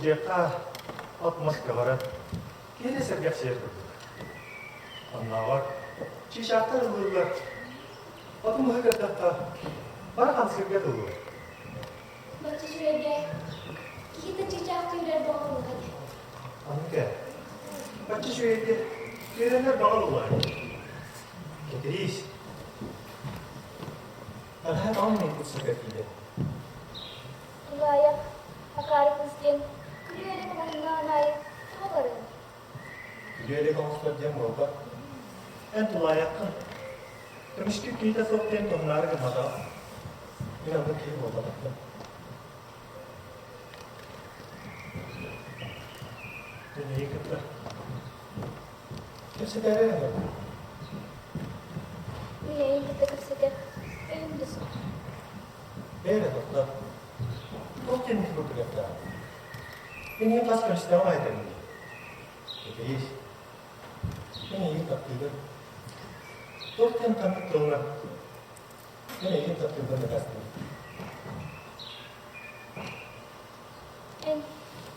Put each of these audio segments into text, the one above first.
Сылдьыахха от-мас көҕөрөн, киһини сэргэхсийэр курдук. Оннооҕор чыычаахтар ыллыыллар, оту-маһы көрдөххө, бары хамсыырга дылылар. Бачча үчүгэйгэ киһи да чыычаах түүрэр баҕа буолуо этэ. Оннук ээ. Бачча үчүгэйгэ үөрэнэр баҕа буолуо этэ. Кэтириис, Аһа тоҕо миэхэ сытар диибин? Тулаайах, акаары кыыс диэн күрүө-элик оҥоһуннаҕын аайы тоҕо барыаҥ? Күрүө-элик оҥостор диэн буолбат. Эн тулаайаххын. Көмүскүү киһитэ суох диэн туһанаары гымматаҕым. Мин оннук киһи буолбатахпын. Мин эйигин кытта кэпсэтээри ыҥырдым. Мин эйигин кытта кэпсэтэр өйүм да суох. Бэйэ тохтоо. Туох диэн курдук эттэҕин? Мин эйигин хас көрүстэҕим аайы тэҥнии. Кэтэһиис. Мин эйигин таптыыбын. Туох диэн ханнык тылынан мин эйигин таптыырбын дакаастыыбын. Эн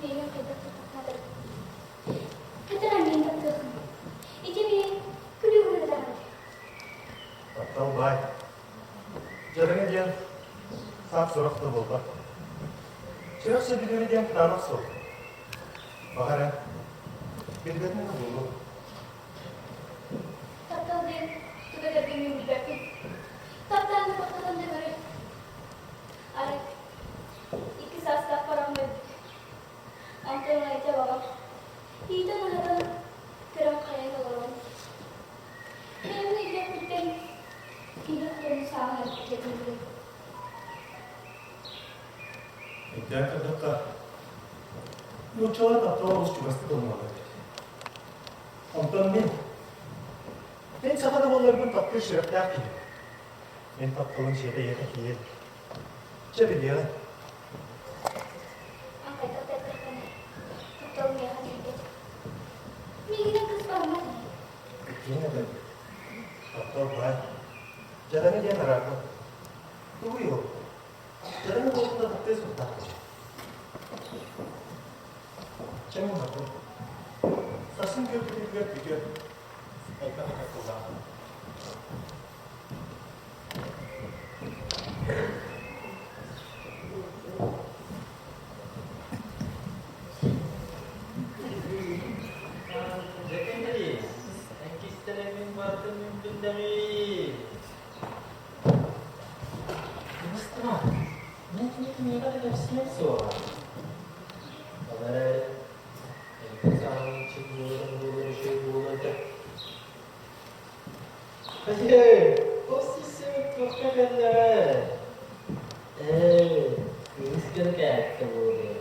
миигин хайдах таптаатар? Хайдах эн миигин таптыаххын? Ити миигин күлүү гына даҕаны. Таптал баай. Дьадаҥы диэн саат сурах да буолбат. Сүрэх сөбүлүүрэ диэн кытаанах суол. Баҕар эн билбэтин да буолуо. Таптал диэн тугу этэргин мин билбэппин. Таптаан да таптатан да көрөр. Арай икки саастаах баран өлбүт. Онтон айта баҕам иитэн-аһатан көрөн хайан олорон бэйэбин өйдүөхпүттэн киһи хотону сааһар дьэтиибин. Өйдөөн көрдөххө, нууччалар таптала олус чугастык ылыналлар эбит. Онтон мин, мин саха да буолларбын таптыыр сүрэхтээх киһи. Мин тапталым сиэтэ ийэтэ киирэр. Чэ билиэҕин. Эн хайдах да эттэххинэ, таптал миэхэ тиийбэт. Миигинэн кыыс бараммат ини. Иккиэн этэн, таптал баай. Дьадаҥы диэн араарбат. Тугуй ол? Дьадаҥы буолбут да таптыа суохтаахпын. Чэ мин бардым. Сарсын күөлбүтүгэр бүтүө. Элбэх этэр тыллаахпын. Дьэкэндэрис, эн кистэлэҥҥин барытын мин биллэҕиий. Кыбыстыма, мин кини кимиэхэ да кэпсиэм суоҕа. Ол эрээри, эйигин сааһын чыгылларын буолар үчүгэй буолуо этэ. Ээ, ол сиссэбит туохха кэллэҕэ? Ээ, кыыс гына кээттэ буолуо.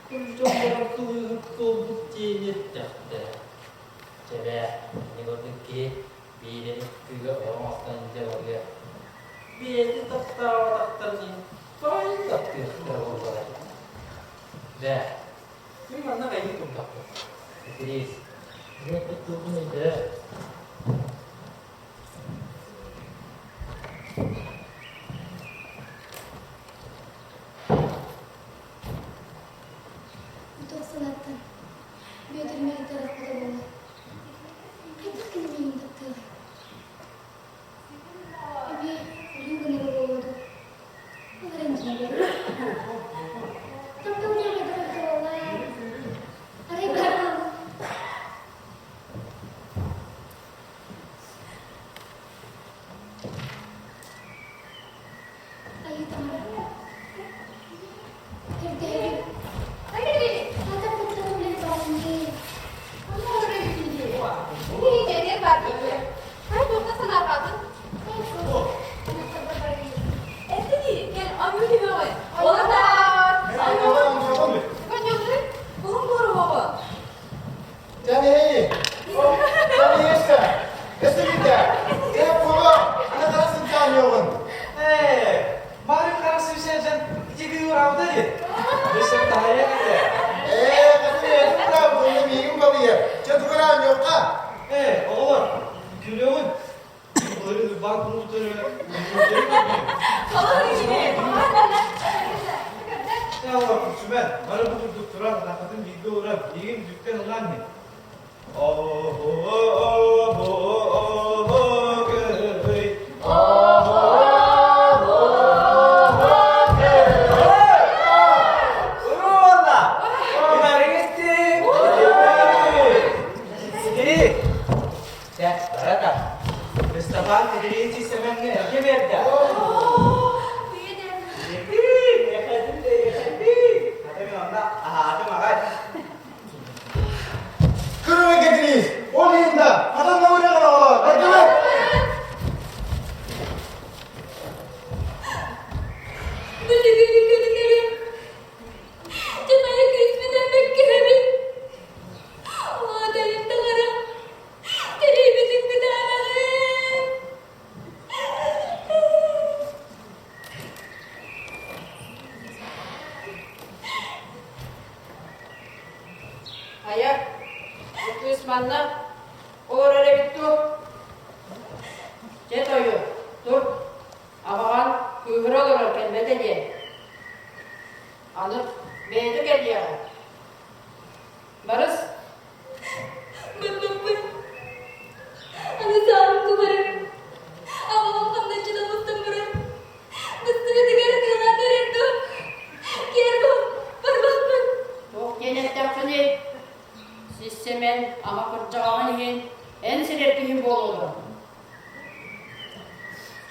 Күлдьоҥҥор кылыыһыт буолбут диэн эттэхтэрэ. Чэ бээ, ини курдук киһи биирэни кыыга оҕо оҥостон илдьэ барыа. Бэйэтин таптаабатахтарын иһин тоҕойун таптыахтара буоллаҕай. Бээ, мин манна хайыы турдахпын. Итириис, мин эппит тылбын өйдөө. Туох санааттан Бүөтүр миигин тарахпыта буолла. Хайдах кини миигин таптыаҕай? Эмиэ өлүү гынара буолуо дуо? Ол эрэн дьиибэ. Таптал диэн хайдах эбитэ буолла? Арай баар буоллун. Айыы таҥара. Көрдөһөбүн. Ата тапталым билэн баарын дии. Тани! Танишка! Эсигите! Те була! Ана қарасын таниоғын! Ээ, Мары қарасы сәжен тиги уравда ди. Бесен тахая кете. Ээ, катын эдим урав, bunu миигин балыйа. Чэ тугара аньоққа. Ээ, оҕолор, күлүөҕүн. Былырыын Уйбаан кулуутары Ээ, оҕолор, күлсүмэн, бары бу курдук. туран атаххытын бииргэ ууран, миигин үтүктэн ыллаан иһин. Степан Петрович Сэмэҥҥэ эргэ биэрдэ. Аһаатым аҕай. Кырыы Кэтириис, ол иһин да хатан намырыаҕын оҕолоор, бардыбыт! Хайа, бу кыыс манна олорор эбит дуо? Чэ, тойон, тур, абаҕаҥ кыыһыра олорор кэлбэтэ диэн. Аны бэйэтэ кэлиэҕэ. Барыс. Баппаппын. Аны саам кубарым. Абаҕам хамначчыта мустан баран, быстыбытыгар ытыалаан эрэр дуо? Киэр буол, барбаппын. Туох диэн эттэххиний? Сис Сэмэн ама кырдьаҕаҕын иһин эн сирэр киһи буолуоҕуҥ.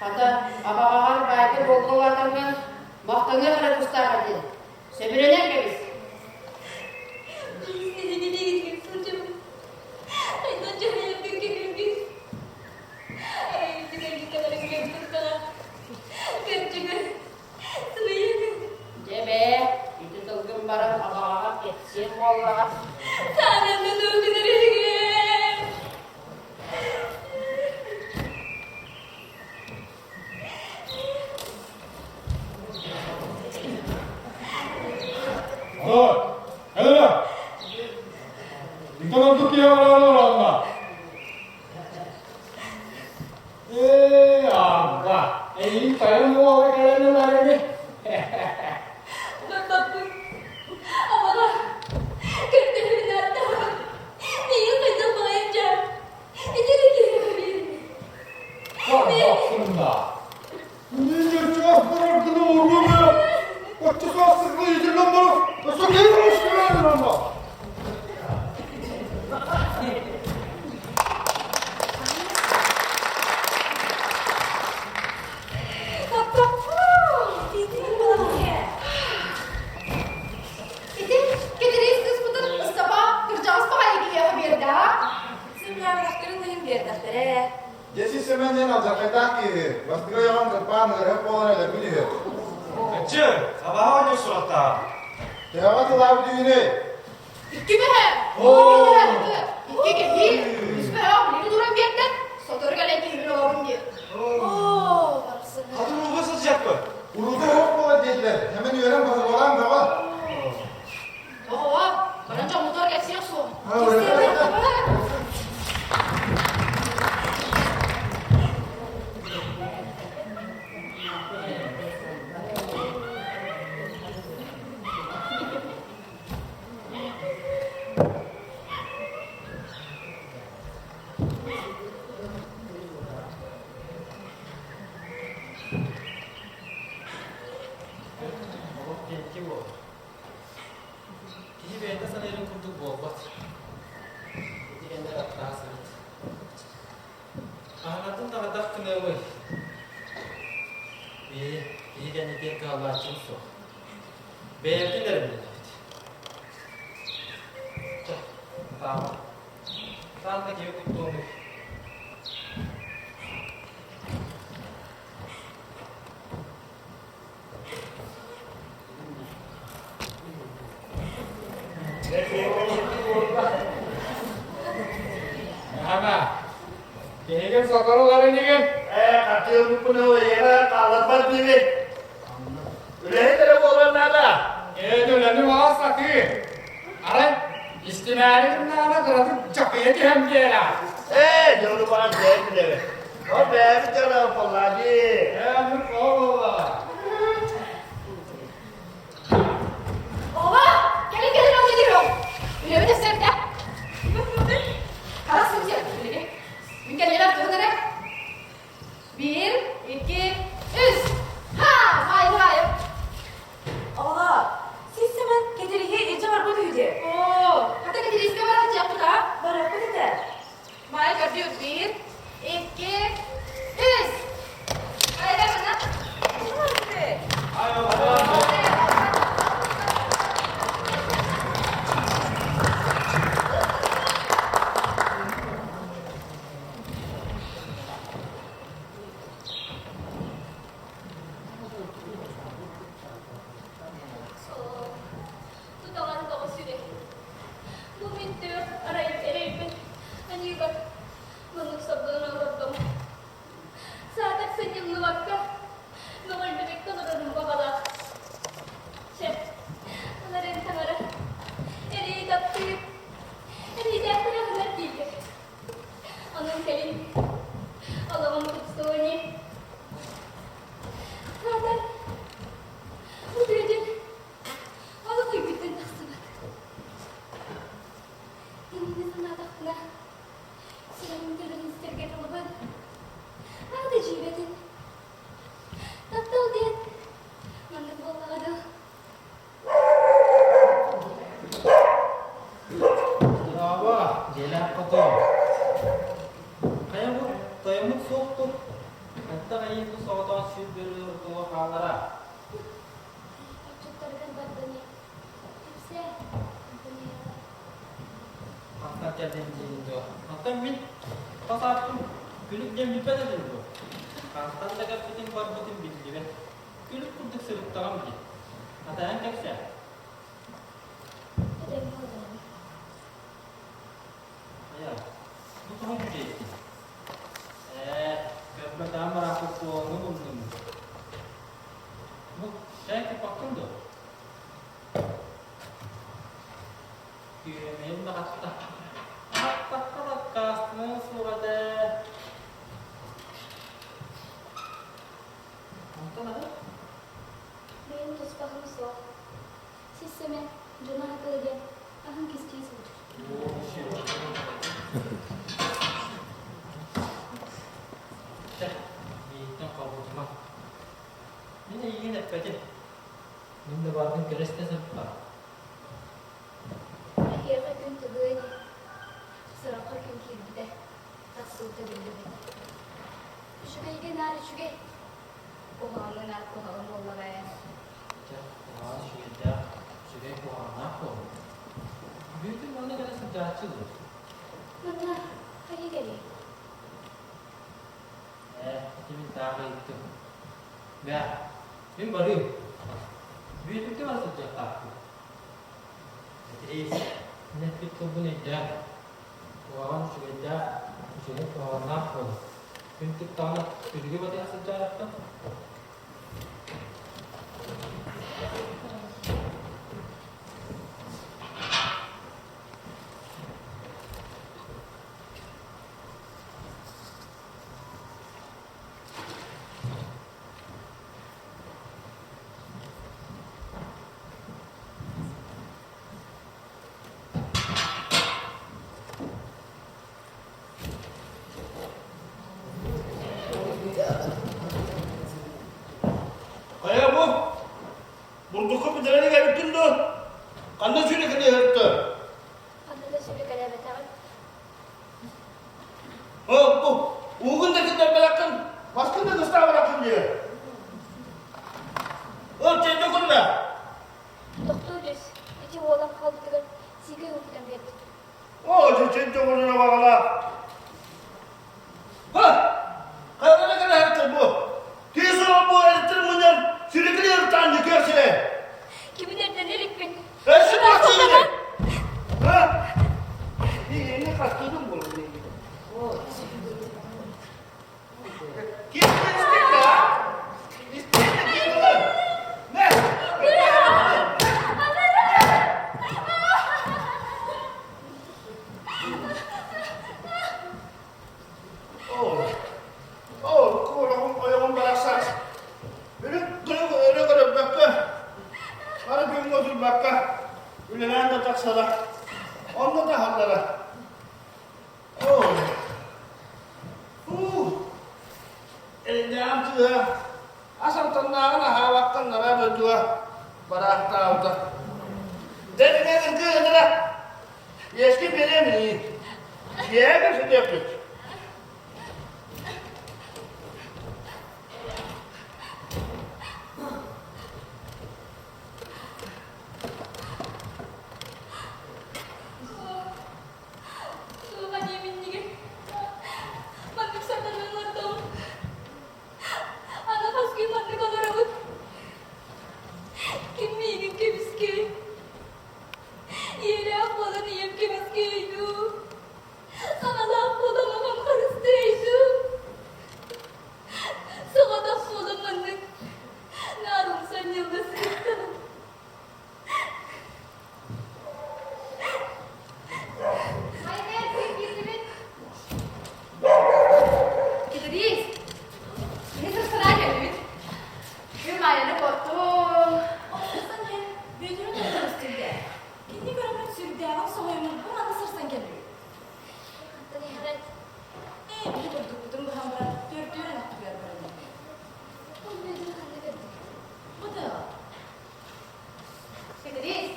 Хата, абаҕаҕар баайга буолга улаатаҥҥын махтаныах эрэ тустаах этин. Сөбүлэнэн кэбис. Дьэ бээ, ити тылгын баран абаҕаҕар кэпсиэн буоллаҕа. Helena! Икон ордук Ээ, аҕа, эйиин тайан уола кэлэн ылар ини. Баппаппын, абаҕа, көрдөһүбүн ааттаабын, миигин хайдах баҕайым дьаа, ити эрэ киһи биэрин. Барбахсынна. Минерчуох барардыны уругу, оччосоох сыклы итиллэн барып, өссө киһи барышкыран Ити Кэтириис кыыспытын Ыстапа кырдьаҕас баҕайы киһиэхэ биэрдэ аа? Сэмнээбэтэхтэрин да иһин биэрдэхтэрэ. Дьэси Сэмэн диэн алдьархайдаах киһи, бастакы ойоҕун кырпаан ыарыһах буолан өлөрбүт үһү. Ыччы, абаһа оонньуу суохтаах. Төһөҕө тылаабыт үһүнүй? Икки бэһэ! Икки кэһии, үс бэһэ билигин уран биэрдэ, сотору кэлэн киһибин олорун диэ. Оо, барсыҥа. Хатын ууга сылдьыахпыт. Уруту оһох буолар диэтилэр, Сэмэн үөрэн босубалаан бөҕө. Оҕо, баран дьоммутугар кэпсиэх суох. Олох диэки буолар. Киһи бэйэтэ саныырын курдук буолбат. Ити кэннэ таптаһа сырыт. Аһынатын таҕадах гыныабый. Бии, киһи кэннитигэр кыһаллааччым суох. Бэйэбитин эрэ билинэбит. Чэ, ытаама. Ытаан да киһи куттуомуй. Ама, киһигин соторулар инигин? Ээ, хатыылбыппын ыл ийэбэ хаалларбат диибин. Үлэһит эрэ буолар наада. Ээ, үлэни баҕас сатыы. Арай, истимээри гыннаҕына кыратык дьакыйа түһэн биэрэ. Ээ, дьону баҕас бэйэм билэбин. Ол бэйэбит дьоно буоллаа дии. Ээ, ну буолла. Оба, кэлин кэлин олор. Үлэбит өссө эбитэ. Харах сымсыйар билиги. Мин кэллибэр тугун эрэ. Биир, икки, үс. Ха! Маайы маайы. Оҕолоор, сис Сэмэн Кэтириһи илдьэ барбыт үһү дии. Оо, хата Кэтириискэ бара сылдьыахпыт аа? Барыахпыт этэ. Маайа көрдүүр. Биир, икки, үс. Айда мына. Тутаҕар тоҕо сүрэ. Бу мин түөх арай эрэйбин аньыыбар маннык сордонон олордум. Саатар сынньыллыбакка, мөҕүллүбэккэ олорорум баҕалаах. Чэ, ыларын таҥара, эрии таптыыр, эриидээх аһынар дииллэр. Онон кэлин олоҕум тупсуо ини. Саатар, бу күөдьүн олох өйбүттэн тахсыбат. Кинини санаатахпына, Сүрэҕим төбөтүн истэргэ дылыбын. Аата дьиибэтин. Таптал диэн маннык буоллаҕа дуу? Дорообо, дьиэлээх хотуом. Хайа бу тойоммут суох дуо? Хантан айыы бу соҕотоҕун сүүр бөрө ортоҕо хаалара? Отчуттаргар бардыны. Кэпсээ, Антониева. Хантан кэллин диигин дуо? Оттон мин хос ааппын Күлүк диэн билбэт этим дуо? Хантан да кэлбитим барбытым биллибэт. Күлүк курдук сырыттаҕым дии. Атайан кэпсээ. Этэҥҥэ олоробун. Айа, бу тоҕо дьүдьэйдин? Ээ, көрбөтөҕүм ырааппыт буолаҥҥын умнуҥ. Бу, чэй куппаккын дуо? Күөмэйим даҕатта. Аһаттахха да аккаастаныа суох этэ. Онтон аны? Бэйэм туспаһым суох. Сис Сэмэн дьоно аһатыа диэн аһын кистии сылдьар. Чэ, миигиттэн хоргутума. Мин эйигин эппэтим. Мин да баарбын кэлэстэ сырытта. Эһиэхэ күн тыгыа ини, сороххо күн киирбитэ, тахсыбыта биллибэт. Үчүгэйгэ наар үчүгэй, куһаҕаҥҥа наар куһаҕан буоллаҕа ээ. Чэ, куһаҕан үчүгэйдээх, үчүгэй куһаҕаннаах буоллун. Бүөтүр манна кэлэ сылдьааччы дуо? Манна хайыы кэлиэй? Ээ, ити мин таах ыйыттым. Бээ, мин барыым. Бүөтүргэ бара сылдьыахтаахпын. Кэтириис, мин эппит тылбын өйдөөн. Куһаҕан үчүгэйдээх, үчүгэй куһаҕаннаах буолар. Күн тыктаҕына күлүгү батыһа сылдьаайаххын. Хайа бу? Бурдукка бүтэрэн кэлбиккин дуо? Ханна сүүрэкэлии сырытта? Ханна да сүүрэкэлээбэтэҕим. О, бу уугун да киллэрбэтэххин, маскын да кыстаабатаххын дии. Ол чэйдэ кунна. Тохтуу түс, ити уолан хаалбытыгар сиикэй уутутан биэрбит. О, чэйдэ кунна баҕалаах. Ха! Хайдах кэлэһэртэн бу? Киһи суох бу электр мунньан сүрүкүлү ыртаан дьүкүөр сирэ. Кимин эрдэн иликпин. Өссө тахсыыны! Ха! Биһини хастыытын буолуҥ Ким истиннэ, а? Истиннэ ким ылар? Нэ! Оо, куораҕым ойоҕум барахсан үрүт күнү өрө көрөрбөккө, хара күҥҥэ утуйбакка үлэлээн да тахсара. дойдуга бараахтаабыта. Дэтинэн ыргыһынара иэскин биэриэм ини. Киэһэ көрсүтүөхпүт. Туох диэминнигин маннык сатанан олордум. Аны хас күн маннык олоробут. Ким миигин көмүскүөй? Ийэлээх буолан ийэм көмүскүөй дуу? Аҕалаах буолан аҕам харыстыай дуу? Соҕотох буолан маннык наарымсан ньылла сырыттаҕым. Кэтириис, кини сырсанаа кэллибит. Күн Маайаны куоттум. Онтон иһэн Бүөтүрү туттан истибитэ. Кинини көрөммүт сүрдээҕин соһуйуммут бу манна сырсан кэллибит. Хантан иһэҕит? Ээ, биһи бурдукпутун быһан баран түөртүүр ынахпытыгар баран иһэбит. Ол Бүөтүрү ханна көрдүгүт? Бу тыаҕа. Кэтириис,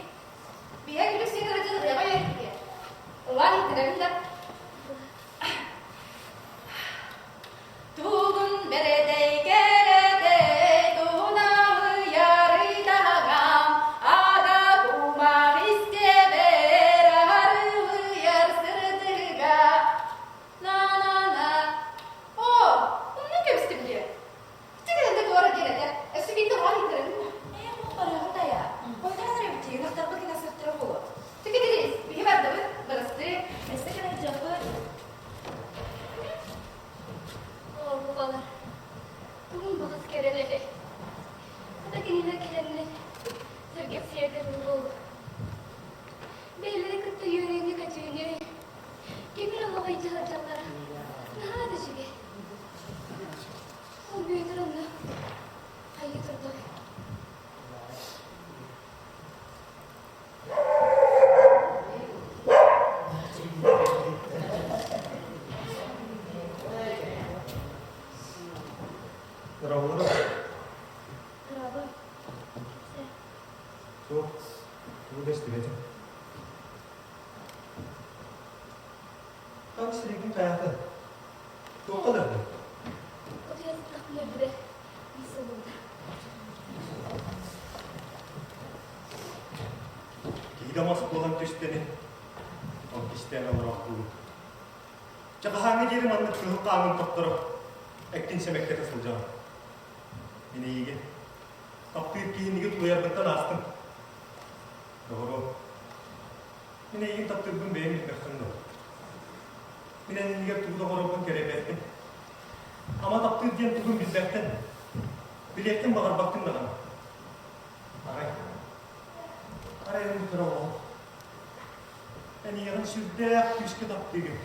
биһиги күлүк сиэн ырыдьын ырыаҕа үөрэппитэ. Ыллаан иһиттинэбин да. Тугун бэрэдэй кэрэтэй, тунаһыйарыйдаҕам, ада кумах истиэбэр арылыйар сырдыга. На-на-на. О, онно кэбистим диэ. Ити туора диэн этэ. Өссө биирдэ оҕо иһиттэрэбин да. Ээ, бу барыаҕын дайа. Ойдоон эрэ битиги махтарбыт гына сыртыра буолуо. Түкэтириис, биһи бардыбыт, бырастыы. Өссө кэлэн дьаппыт. Оо, букалар, тугун баҕас кэрэн этэй. Хата кинилэр кэлэннэр, сэргэх сиэрдэрин буолуо. Бэйэлэрин кытта үөрүүнү-көтүүнү, кимир олоҕу илдьэ сылдьаллара наһаа да үчүгэй. Ол Бүөтүр онно хайыы турдаҕай? Здорово. Здорово. Кэпсээ. Суох, тугу да истибэтим. Там сиригин хайата? Туохха да Утуйа сыттахпына өлбүтэ биир сыл буолбута. Киһи да мас буолан түстэни, ол кистээн олороохтуубут. Чэ хаһааҥҥа диэри маннык кыһыл хаамын тохторо, эккин сэмэктэтэ сылдьаҕын. Мин эйигин таптыыр киһиниги тулуйарбыттан аастым. Доҕоруом, мин эйигин таптыырбын бэйэм билбэххин дуо? Мин иннигэр тугу да оҥорорбун кэрэйбэппин. Ама таптыыр диэн тугун билбэттэн, билиэххин баҕарбаккын даҕаны. Арай, арай эн кыра оҕоҕун. Эн ийэҕин сүрдээх күүскэ таптыыгын.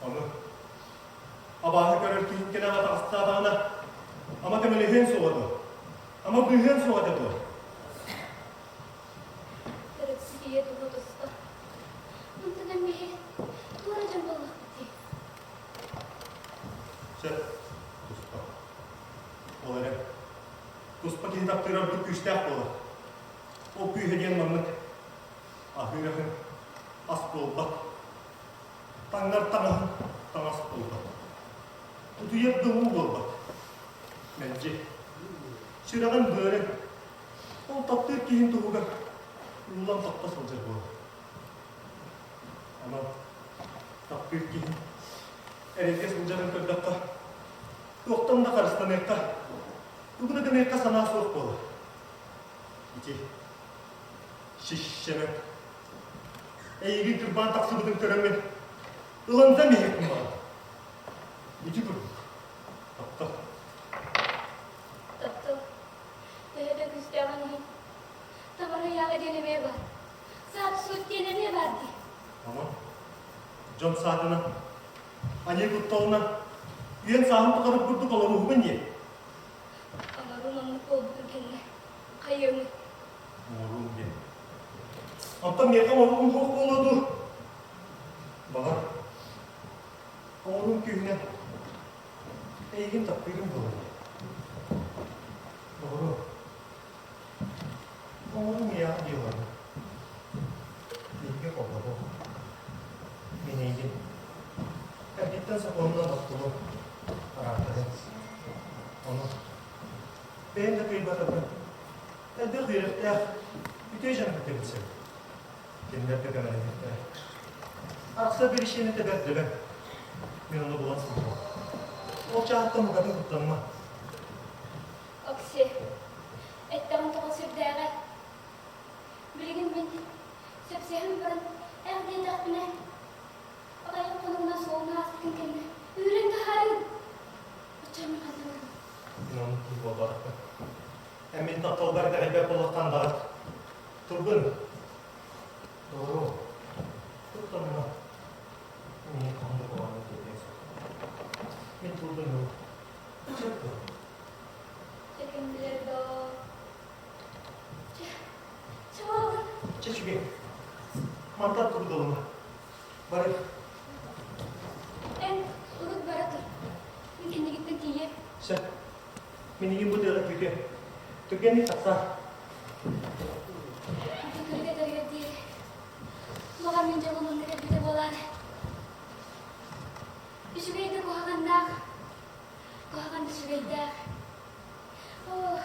Ону абааһы көрөр киһиҥ кэлэн атаҕастаатаҕына, ама көмөлөһүөн суоҕа дуо? Ама быыһыан суоҕа этэ дуо? Төрөппүт ийэ тугу туста. Онтон эмиэ туора дьон буоллахпыт дии. Сөп, туспа. Ол эрэн, туспа киһи таптыыр ордук күүстээх буолар. Ол күүһэ диэн маннык. Аһыыр аһын ас буолбат. Таҥнар таҥаһын таҥас буолбат. Утуйар да уу буолбат. Мэлдьи. Сүрэҕин быарын Ол таптыыр киһин туһугар ууллан тохто сылдьар буолар. Онон таптыыр киһи эрэйгэ сылдьарын көрдөххө, туохтан да харыстаныахха, тугу да гыныахха санаа суох буолар. Ити шишшэмэ. Эйигин кырбаан тахсыбытын көрөммүн, ылынтан иһиэхпин баҕар. Ити курдук. Таптал. Таптал. Төһө да күүстээҕин иһин, таҥара ыйааҕа диэн эмиэ баар. Саат-суут диэн эмиэ баар дии. Онон дьон саатынан, аньыы кутталынан үйэн сааһын тухары курдук олоруоһугун диэн. Оҥоруум оннук буолбутун кэннэ хайыамый? Оҥоруум диэн. Оттон миэхэ оҥоруум суох буолуо дуу? Баҕар, оҥоруум күүһүнэн эйигин таптыырым буолуо. Доҕоруом. Оҥорум ыйааҕа дии олордум. Биһиги холбоһуох. Мин эйигин эргиттэн сокуонунан охтулум, араартарыам. Ону бэйэм да кыайбатарбын элбэх үөрэхтээх үтүө дьону кытта билсэбин. Кинилэр да көмөлөһүөхтэрэ. Арахсар биричиинэтэ бэрт дөбөҥ. Мин ону булан сылдьабын. Ол чааһыттан букатын куттаныма. Окси, эттэҕин тоҕо сүрдээҕэй? Билигин мин сөпсөһөн баран эх диэтэхпинэ, аҕыйах хонугунан суолун ааспытын кэннэ үүрэн таһаарыҥ. Оччо мин ханна барабын? Мин оннук киһи буолбатахпын. Эн мин тапталбар итэҕэйбэт буоллахтан даҕат. Тургун. Доҕоруом, куттаныма. Мин хаһан да куһаҕаннык тиэрдиэм суох. Мин тылбын ыл. Сөп дуо? Чэкимдилэр доо. Чэ, чэ буоллун. Чэ үчүгэй. Мантан турдулума. Бары. Эн урут бара тур. Мин кэннигиттэн тиийиэм. Сөп. Минигин бу тыаҕа күүтүө. Түргэнник тахсаар. Ити күлүгэ тэригэр диэри. Баҕар мин дьолум онно кэлбитэ буолаар. Үчүгэй да куһаҕаннаах, куһаҕан да үчүгэйдээх. Оо,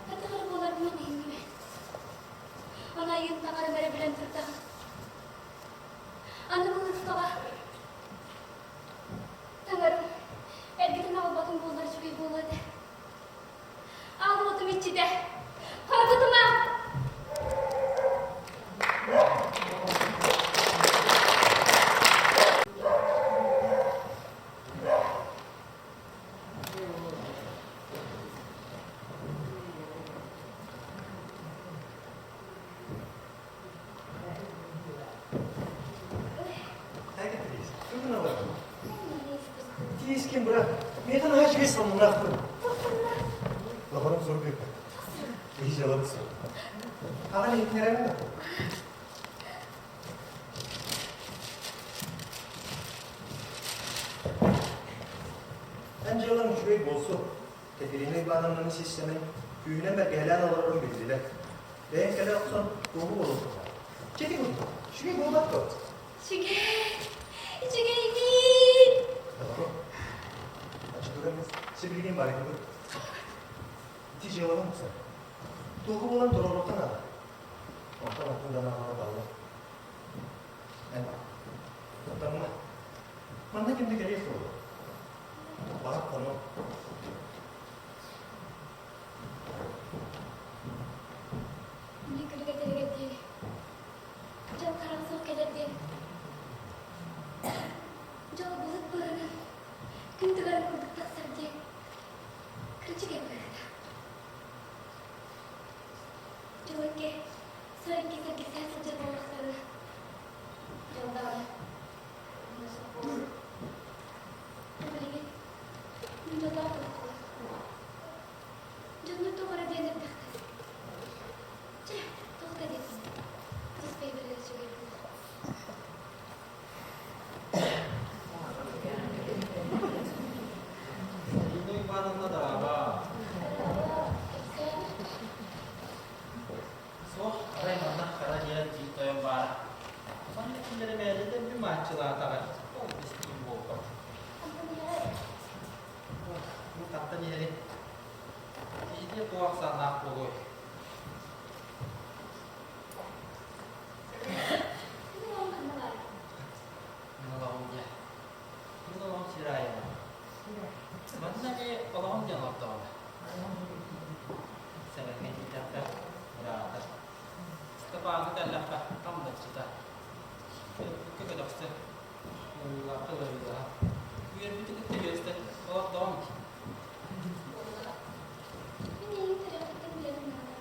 хата эрэ буоларбын иһинним. Аны айыым таҥарам эрэ билэн турдаҕым. Аны былыргыга таҥарым эргитин аҕалбатын буоллар үчүгэй буолуо этэ. Аал уотум иччитэ, хоргутума! Тиискин быра, миэхэ наһаа үчүгэй сонуннаахпын. Доҕорум сурук ыыппыт. Киһи дьыалабыт суох. Аҕан иһитиннэрэбин да? Эн дьыалаҥ үчүгэй буолсу. Катерина Ивановнаны сиссэмэн, күүһүнэн бэргэһэлээн олорорун биллилэр. Бэйэҥ кэлэ охсон туоһу буолуоххун. Чэ ити курдук, үчүгэй буолбат дуо? Үчүгэй, үчүгэйдиин! Доҕорум, оччотугар мин сибилигин барыйбыт. Ити дьыалабын уксар. Туоһу буолан туруоруохха наада. Онтон атын да наадалар бааллар. Эн куттаныма. Манна ким да кэлиэ суоҕа. Баар хоно. Мин күлүк этэригэр диэри дьол хараҕа суох кэлэр диэн дьол былыт быыһынан күн тыгарын курдук тахсар диэн кырдьык эбит Дьол икки сыл икки сэргэстэһэ сылдьар буоллахтарына дьол даҕаны Билигин мин дьоллоох курдукпун. Дьоннор тоҕо эрэ диэн эрдэхтэрэ. Чэ, туох да диэтин. Тус бэйэбэр эрэ үчүгэй буолуо. Нина Ивановна дороба. Суох, арай манна хара диэн дьиҥ тойон баара. Сонно кинилэри мээлэ дэлби мааччылаатаҕай, ол истиим буолбат. Бу тартан иһэрин киһитэ туох ахсааннаах буолуой? Мин олоҕум диэ. Мин олоҕум сир аайына. Манна эмиэ олоҕум диэн олордоҕуна. Сэмэҥҥэ тиийдэххэ, быраата. Ыстапааҥҥа кэллэххэ, хамначчыта. Өлбүккэ көтөхсө, ыарыылаахха ыарыылаһа. Үөрбүтү кытта үөстэн олордоҕум дии. Мин эйигин төрүөхпүттэн билэбин даҕаны.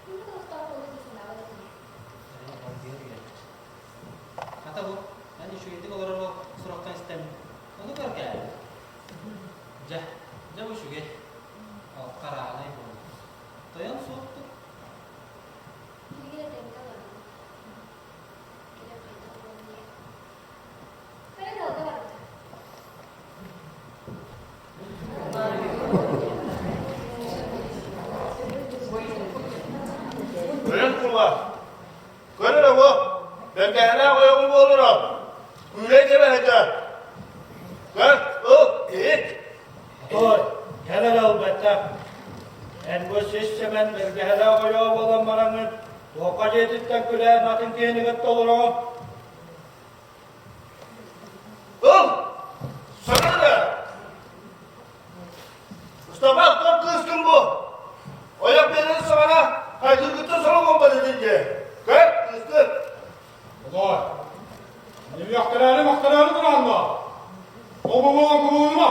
Маннык олохтоох буолуо дии санаабат этим. Хата бу, эн үчүгэйдик олорор сурахтан истэммин, ону көркээбит. Дьэ, дьэ бу үчүгэй. Ол хараанай буолла. Тойон суохтук. Билигин этэҥҥэ олоробун. Кэлэн хайдах буолуом диye. Хайа ыалга барбыта. Күүлэй кэбэһэтэ. Көр, ыл, иһит. Той, кэл эрэ ылбаттах. Эн бу сис Сэмэн бэргэһэлээх ойоо буолан бараҥҥын, туохха дьиэтиттэн күлээн атын киһини кытта олороҕун? Ыл, саҥар эрэ. Ыстапаан, тор кыыскын бу. Ойох биэрэр саҕана хайдыргыттан сорох буолбат этин дии. Көр, кыыскын. Олоор, Ньүөхтэрээри махтараары тураанна. Ол буолан кубулунума.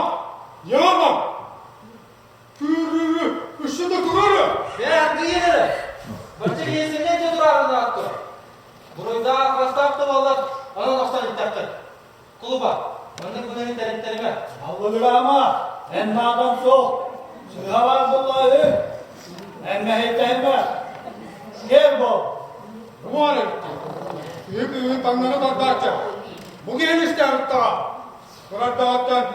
Ньыарма. Күүрүүрү, үссү да көрөрү. Бээ, аргыйын эрэ. Бачча киһисиннэ дьэ тураарын ааттыр. Буруйдаах, бастаах да буоллар, онон охсон иттэххит. Кулуба, маннык быһыыны тэриттэримэ. Аллыгыраама, эн наадан суох. Сыыһа баар буолла үһү. Эн мэһэйдэһимэ. Кэл бол. Бу эбитти. Киһи кыыһын таҥнары тардааччы. Бу киһини истээбиттэҕэ. Кырардаҕыттан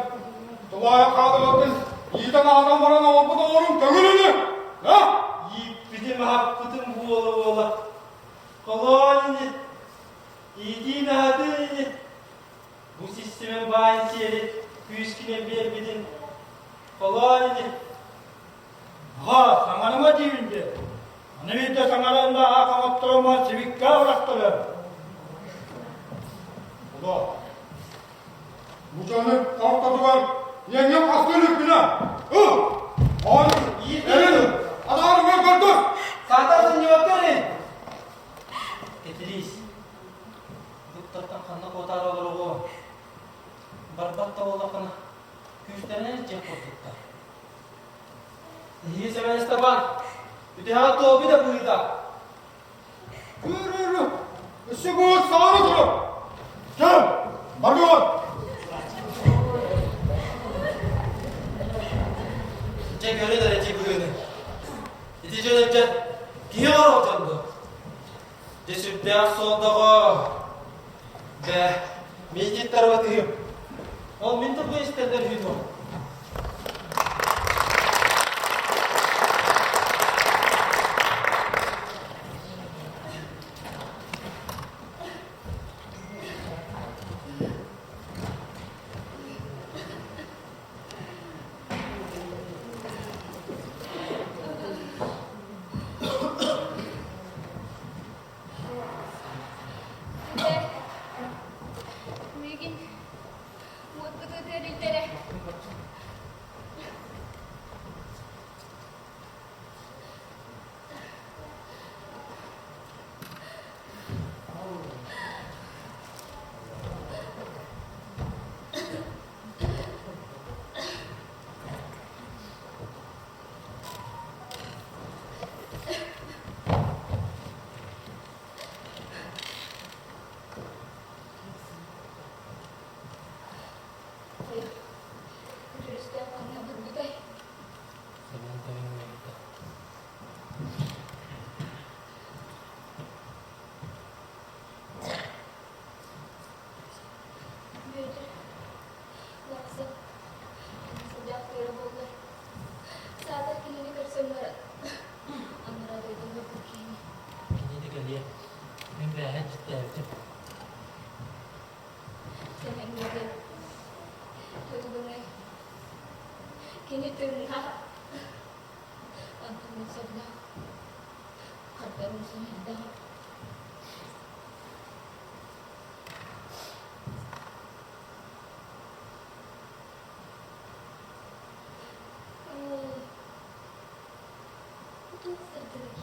тулаайах хаалыгатын иитэн аһатан баран оҥорбут оҥорун көҥүл ини. А? Ииппитим аһаппытым буола-буола. Холоон ини. Иитиин аһатыы ини. Бу систимэн баайын сиэри күүскүнэн биэрбитин. Холоон ини. Аха, саҥарыма диибин дии. Аны биирдэ саҥаран да аах оҥотторума сибиккэ бырахтарыам. Ода, бу дьону ортотугар иэҥҥэ хастыы иликпинэ, ыл, оон, эрин, адаарыгар көрдөр! Саатар сынньыбакка эрин! Кэтириис, дуктартан ханна куотаары олороҕуо? Барбат да буоллаххына, күүстэринэн илдьиэх курдуктар. Эһиги Сэмэн Ыстапаан, үтэһэҕэ туолбут да быһыыта. Күрүрү, өссө буут саҕана турар. Кэл, барыан. Дьэ көрөн эрэ ити быһыыны. Ити дьон илдьэн киһи оҥоруох дьон дуо? Дьэ сүрдээх суол доҕоор. Дьэ, миититтэр тыһым. Ол мин тылбын истэллэр үһү дуо? Миигин уоткуту тэрилтэрэ. Бүөтүр, барахсан, сылдьаахтыыра буоллар, саатар кинини көрсөн баран, анараа дойдуга бу киһини. Кинини кэлиэ, мин бээһэ дьиттээбитим. Сэмэн диэн, тугунай, кини тыыннаах, онтон мин сордоох, хардарым сэмэрдээх. Туох сырдыгый?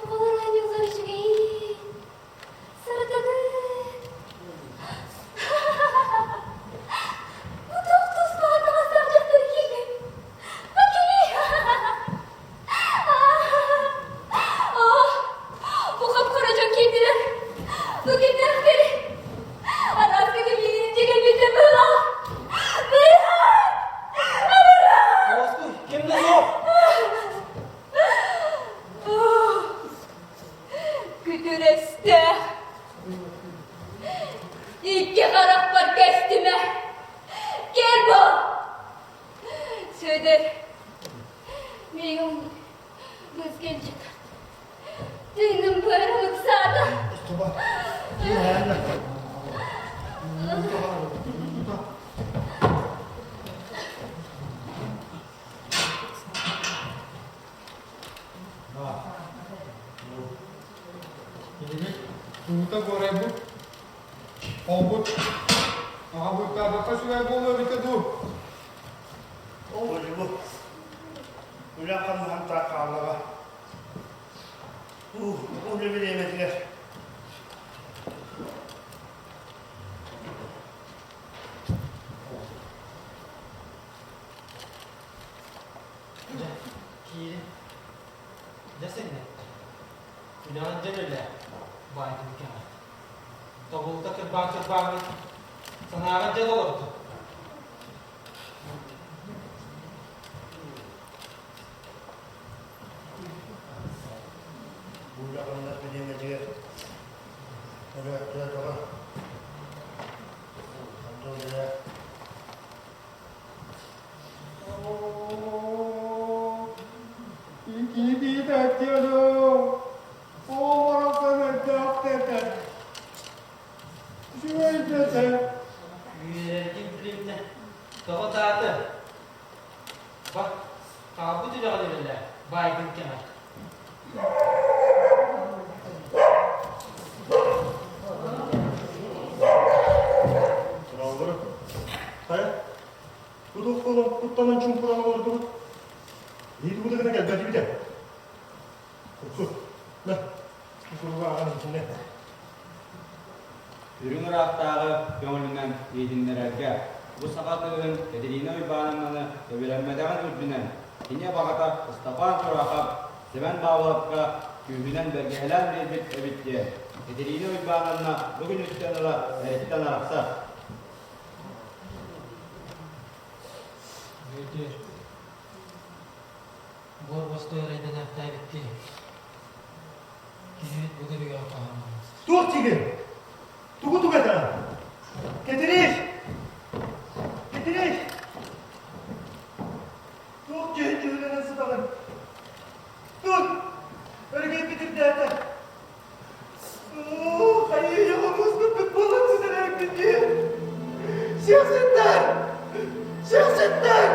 Оҕолор оонньууллар үчүгэйин, сырдыгын. Бу туох туспаҕа таҕыстаах дьахтар киирдэ? Бу кини! Бу хап-хара дьон киирдилэр. Бу кимнээхтэрий? Араас миигин илдьэ кэлбиттэр быһыылаах. Быыһаа! Оҕустуй, ким да суох. Күтүрэстээх. Икки харахпар көстүмэ. Кэл бол. Сүөдэр, миигин быыс кэлдьит. Тыыным быарым ыксаата. Туута буорайбыт, олбут, аҕабыттаабакка үчүгэй буолуо эбитэ дуу? Олбу, үлэ хамнаһын таах хааллаҕа. Үлэ бириэмэтигэр. Дьэ, киирин. Дьэ синнэ. Үлэҕин дьэ үлэлээ, баайдын кэҕэ. Тобулта кырбаан кырбааҥҥыт, санааҕын дьэ толордун. Бу үлэ-хамнас бириэмэтигэр өлөөхтөөтөҕө. Онто үлэлээ. Үөрэргин билиннэ. Тоҕо тааты? Ба, хаалбыт үлэҕин үлэлээ, баайгын кэҥэт. Турааллары. Хайа, Кутук куттанан чуҥкуран олордубут. Биир тугу да гына кэлбэтибит ээ. Кукку, на, кукуруга аҕан итиннэ. Үрүҥ ыраахтааҕы көҥүлүнэн иһитиннэрэргэ бу саха кыыһын Катерина Уйбаановнаны сөбүлэммэтэҕин үрдүнэн кини абаҕата Ыстапаан Чурахов Сэмэн Павловка күүһүнэн бэргэһэлээн биэрбит эбит диэн Катерина Уйбаановна бу күнүттэн ыла эриттэн арахсар. Бүөтүр, буор бостой эрэйдэнээхтээбикки киһибит бу күнүгэр хаһан Туох диигин? Тугу тугу этэҕин? Кэтириис! Кэтириис! Туох дьүһүн дьүһүннэнэн сытаҕын? Тут! Өрүгүйбүт үрдээтэ. Хайыы, хомуспут буолан сытар эбиппин дии. Сиэхситтэр! Сиэхситтэр!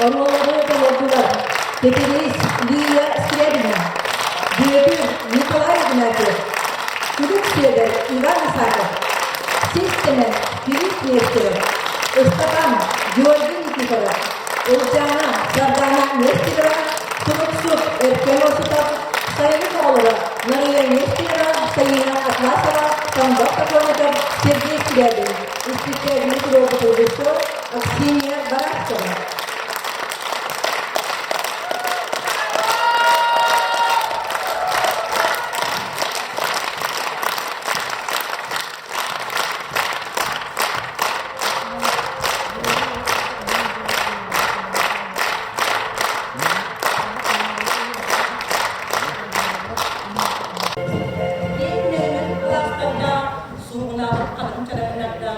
Оруоллары толордулар Кэтириис Лия Скрябина, Бүөтүр Николай Игнатьев, Күлүк Сүөдэр Иван Исаков, Сис Сэмэн Филипп Нестеров, Ыстапан Георгий Никифоров, Ылдьаана Сардаана Нестерова, Суруксут Өркөн Осипов, Сайылык оҕолоро Нарыйа Нестерова, Саина Атласова, Томбос Сокольников, Сергей Скрябин, испиктээкили туруорбут режиссер Аксинья Барашкова. Киэҥ нэлэмэн кылаастарга суугунаабыт хатыҥ чараҥнарга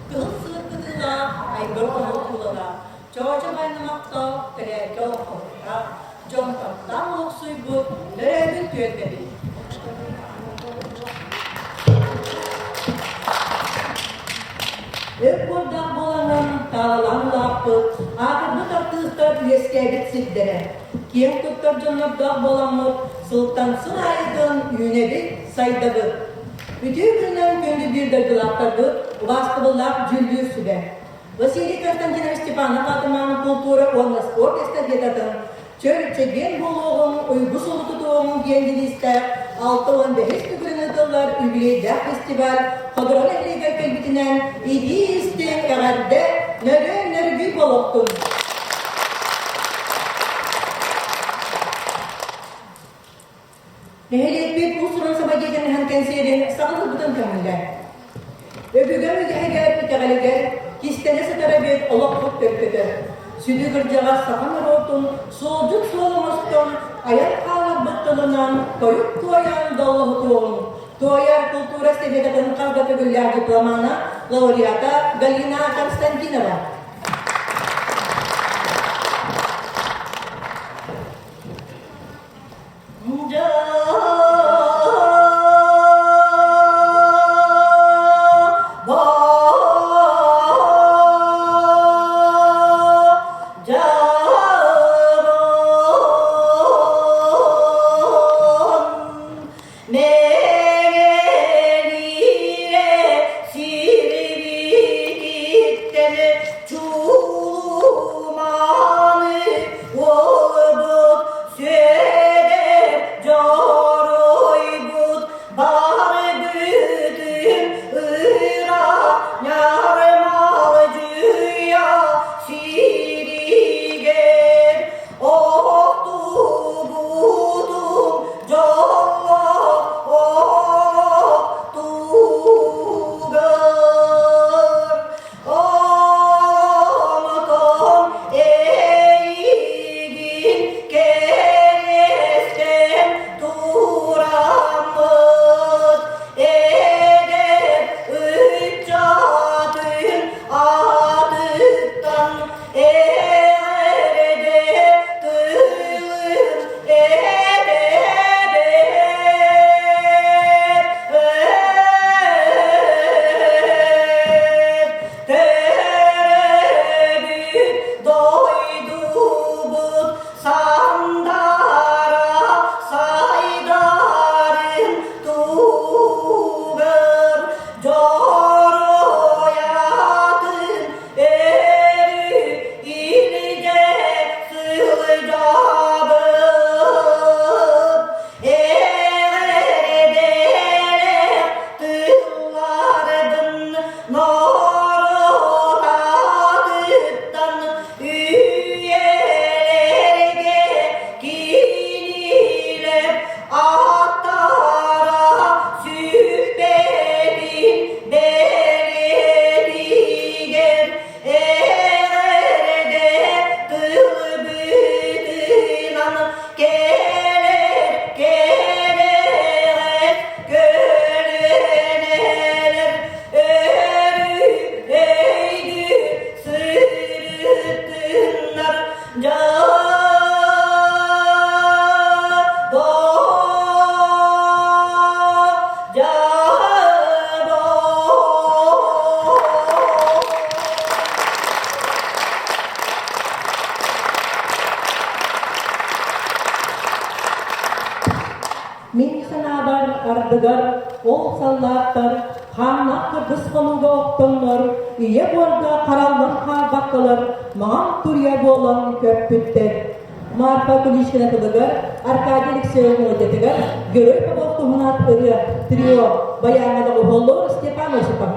кыһыл сыыр кытыылаах айгыр оһол тулалаах Чоочо Байнамахтаах тэрээкэ олоххоттаах дьонтоттаах олохсуйбут төрөөбүт түөлбэбит. Өр буордаах буоланан таалалаан улааппыт, аатырбыт артыыстар үөскээбит сирдэрэ. Киэҥ туттар дьоннордоох буоламмыт, сылтан сыл аайытын үүнэбит, сайдабыт. Үтүө күнүнэн күндү биир дойдулаахтарбыт, убаастабыллаах дьүүллүүр сүбэ. Василий Константинович Степанов аатынан култуура уонна спорт эстафетатын Чөл чэгиэн буолуоҕуҥ, уйгу суолу тутуоҕуҥ диэн девизтээх 65 төгүлүн ыытыллар үбүлүөйдээх фестиваль Ходоро нэһилиэгэр кэлбитинэн итии-истиҥ эҕэрдэ нөрүөн-нөргүй буолуохтун! Нэһилиэкпит уус-уран самодеятельноһын кэнсиэрин саҕалыырбытын көҥүллээ. Өбүгэм үгэһигэр, итэҕэлигэр кистэнэ сытар эбит олохпут төлкөтө. Сүдү кырдьаҕас саха норуотун суолдьут суол оҥостон, айан хааларбыт тылынан тойук туойан доллоһутуоҕуҥ. Туойар култуура сэбиэтэтин хас да төгүллээх дипломана, лауреата Галина Константинова. Чулуманы уолбут Сүөдэр дьоруойбут бары бүтүн ыра ньармалдьыйа сиригэр охтубутум дьоллоох олох тугар Онтон эйигин кэриэстээн тураммыт эдэр ыччатын аатыттан эҕэрдэ тылын Төрөөбүт дойдубут сандара сайдарын тугар дьоруойатын өрүү илдьэ сылдьабыт. Эҕэрдэлэр тылларбын норуот аатыттан үйэлэргэ кинилэр аттара сүппэтин бэлиэтигэр эҕэрдэ тылбытынан кэлэр кэнэҕэс көлүөнэлэр өрүү өйдүү сырыттыннар Мин санаабар, ардыгар ол саллааттар хааннаах кыргыс хонууга оттоннор, ийэ буорга хараллан хаалбаккалар маҥан туруйа буолан көппүттэр. Марфа Куличкина тылыгар, Аркадий Алексеев мелодиятыгар Герой Попов туһунан ырыа, трио, баяҥҥа доҕуһуоллуур Степан Осипов.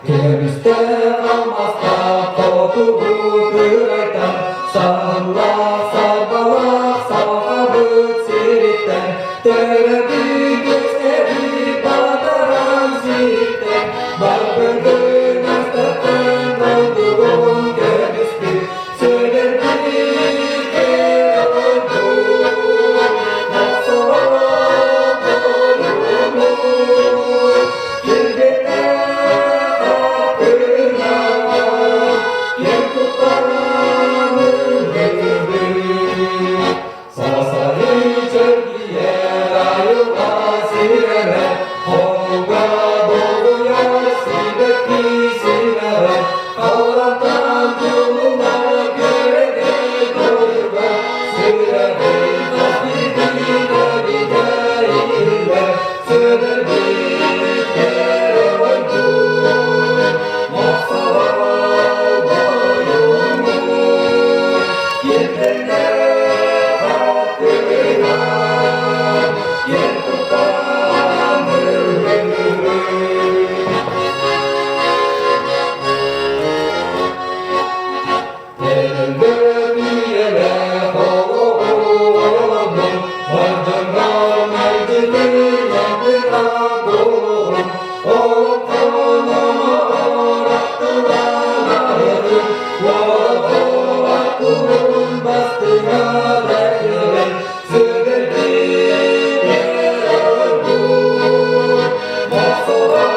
Көмүстээх алмаастаах хотугу кырайтан саһыллаах сарбалаах сахабыт сириттэн төрөбүт үксэбит батаран сириттэн барбытын астатын дойдугун көмүспүт сүдэрбит ордук мохсоҕол тойуммут килбиэннээх аттынан киэн туттан ыллыыбыт. Сасары чэлгийэр Килбиэннээх аттынан киэн туттан ыллыыбын. Эрэллээх үйэлээх олоҕум, бар дьоҥҥор мэлдьитинэн тыраҕым, олохтон олоор аттылаһарым, уолаттар кулун бастыҥа бэргэн, сүгэрбит эрэлбут, мохсоҕол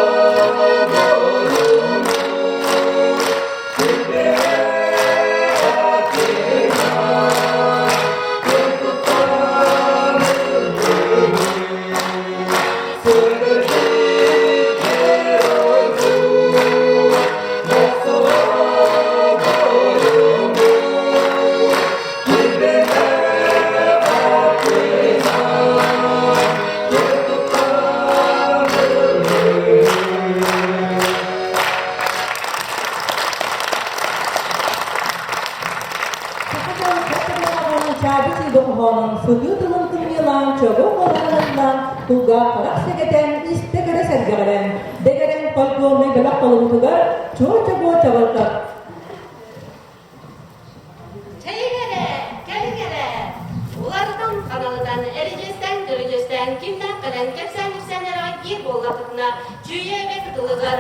Сытыы тылын кымньыылаан, чобуо куолаһынан кулгаах харах сэгэтэн, истэ көрө сэргэҕирэн, дэгэрэн фольклорнай бөлөх холобутугар чуо-чобуо чабырҕах Чэйиҥ эрэ, кэлиҥ эрэ! Уларытан, ханалытан, эридьиэстээн, дөрүдьүөстээн, кимнээх кэлэн кэпсээн-ипсээн эрэҕит диир буоллаххытына, Чүүйэ эбэ кытылыгар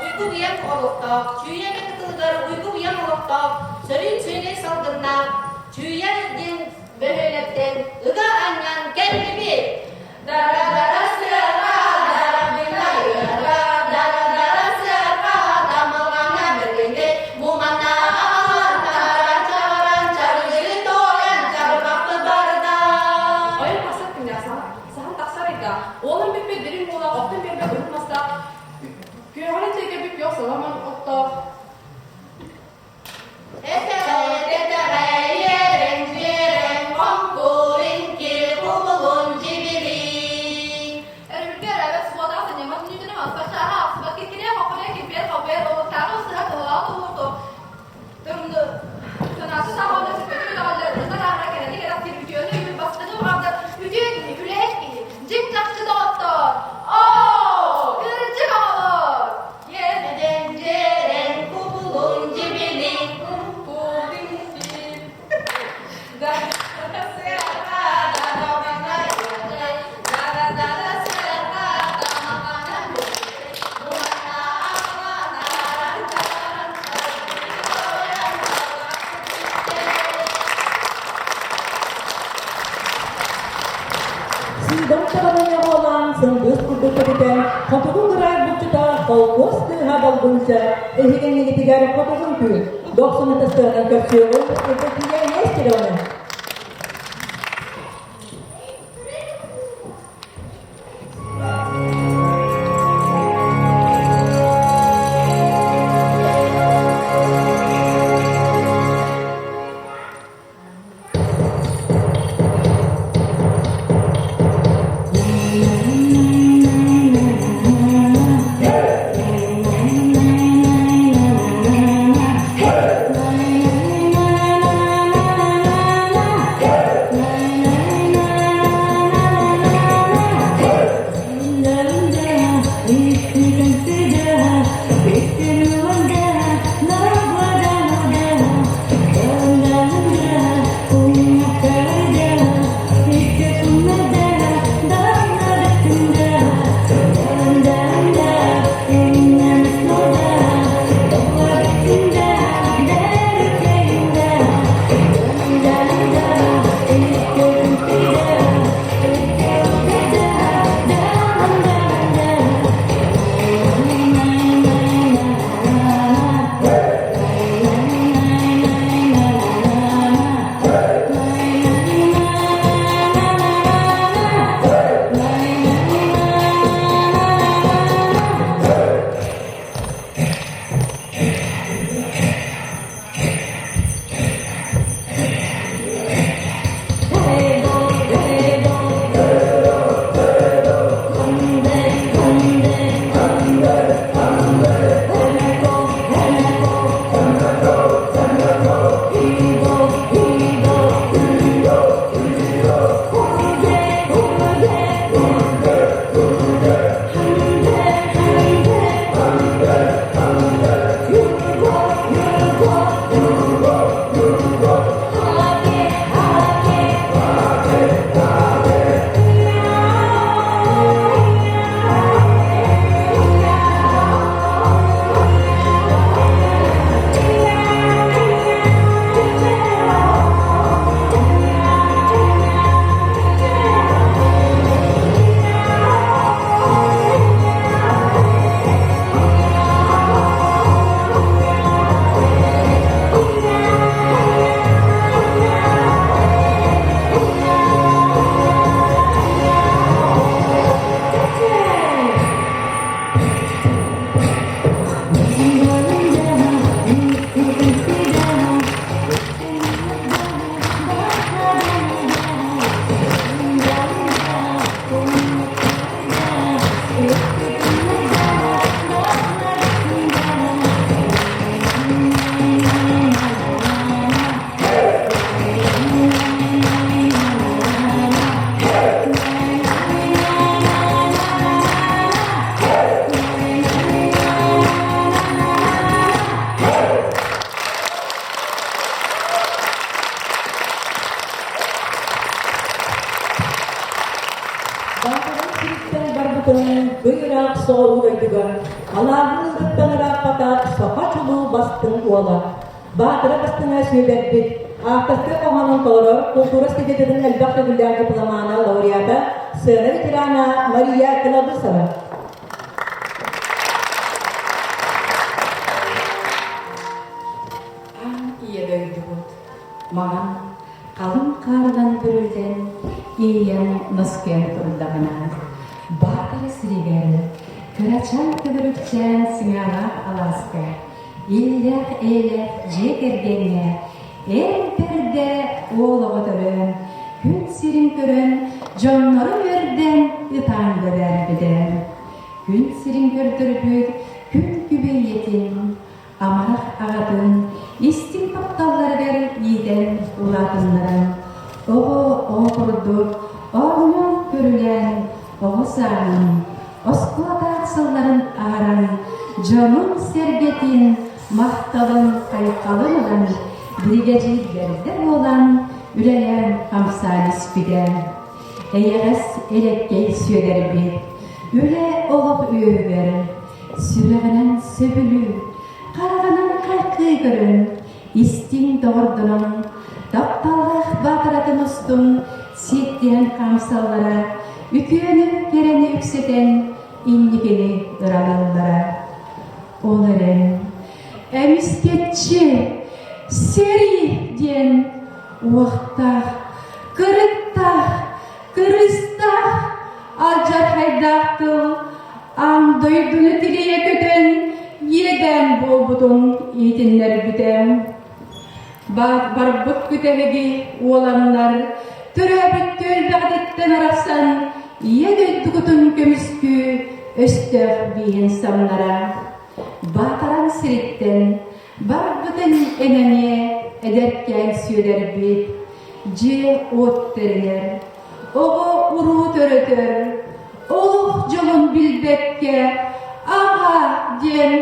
уйгу-быйаҥ олохтоох, Чүүйэ эбэ кытылыгар уйгу-быйаҥ олохтоох, сөрүүн сүөгэй салгыннаах Чүүйэ диэн бөһүөлэктэн ыга анньан кэллибит. Дара-дара сыарҕа, дарабына ыарҕа, дара-дара сыарҕа, тамылҕана бэргэнэ, бу манна аҕалан, таһаран, чаҕаран, чарыгыры туойан, чабырҕахпыт барда. Ойон тахсар күннээх саһан тахсар ыйда, уолун бүппүт дириҥ буолан, оттон биэрбэт уһун мастаах, күөҕүнэн тэйгэбит күөх соломон оттоох, Өрөбүлгэ өрөөбөт суотаах санньаммат мүнүүтүнэ маспат чааһа аахсыбат киркириэ хоххоруйа кирбиэр халбайар олуттааҕы ыстыһа туһалаах туһуурту турумну санааты сааҕына сүппэтик көтөҕөллөр ытар аара кэрэни кэрэхсиир үтүөнү үһүн бастыҥы баҕардар үтүө киһи үлэһит киһи дьиҥ чахчы доҕоттоор оо кырдьык оҕолор Дьиэрэн, дьиэрэн, кубулун дьибилин, Сыыдам чаҕылыйа буолан, сындыыс курдук көтүтэн, хотугу кыраай булчута холкуос кыыһа Долгунча эһигиннигитигэр хотугун түүн дохсун ытыстыанан көрсүөҕүн Евдокия Нестеровна. ыраах соҕуруу дойдуга алааһын ыырыттан ырааппатах саха чулуу бастыҥ уола, Баатара бастыҥа Сүөдэрбит, авторскай хоһоонун толорор култуура студиятын элбэх төгүллээх дипломана, лауреата, сцена ветерана Мария Кылабысова. Аан ийэ дойдубут маҥан халыҥ хаарынан бүрүллэн, иэйэн наскыйан турдаҕына, Баатара сиригэр кырачаан төгүрүкчээн сыҥаалаах алааска иллээх-эйэлээх дьиэ кэргэҥҥэ эр бэрдэ уол оҕо төрөөн, күн сирин көрөн, дьоннору үөрдэн ытаан бэбээрбитэ. Күн сирин көрдөрбүт күн күбэй ийэтин, амарах аҕатын истиҥ тапталларыгар иитэн улаатыннаран, оҕо оҕо курдук оонньоон көрүлээн, оҕо сааһын, оскуолатаах сылларын ааран, дьонун-сэргэтин махталын хайҕалын ылан, биригэдьиирдэрдэ буолан үлэлээн хамсаан испитэ. Эйэҕэс элэккэй Сүөдэрбит үлэ олох үөһүгэр сүрэҕинэн сөбүлүү, хараҕынан хайҕыы көрөн, истиҥ доҕордонон, тапталлаах баатаратын устун сиэттиһэн хаамсаллара, үтүөнү кэрэни үксэтэн инникини ыралыыллара. Ол эрэн, эмискэччи сэрии диэн уохтаах, кырыктаах, кырыыстаах, алдьархайдаах тыл аан дойдуну тилийэ көтөн иэдээн буолбутун иитиннэрбитэ. Барбыт күтэһиги уоланнар төрөөбүт түөлбэҕититтэн арахсан ийэ дойдугутун көмүскүү өстөөх бииһин самнара. Баатаран сириттэн барбытын эн эмиэ эдэркээн сүөлэрбит, дьиэ-уот тэринэр, оҕо-уруу төрөтөр, олох дьолун билбэккэ, аҕа диэн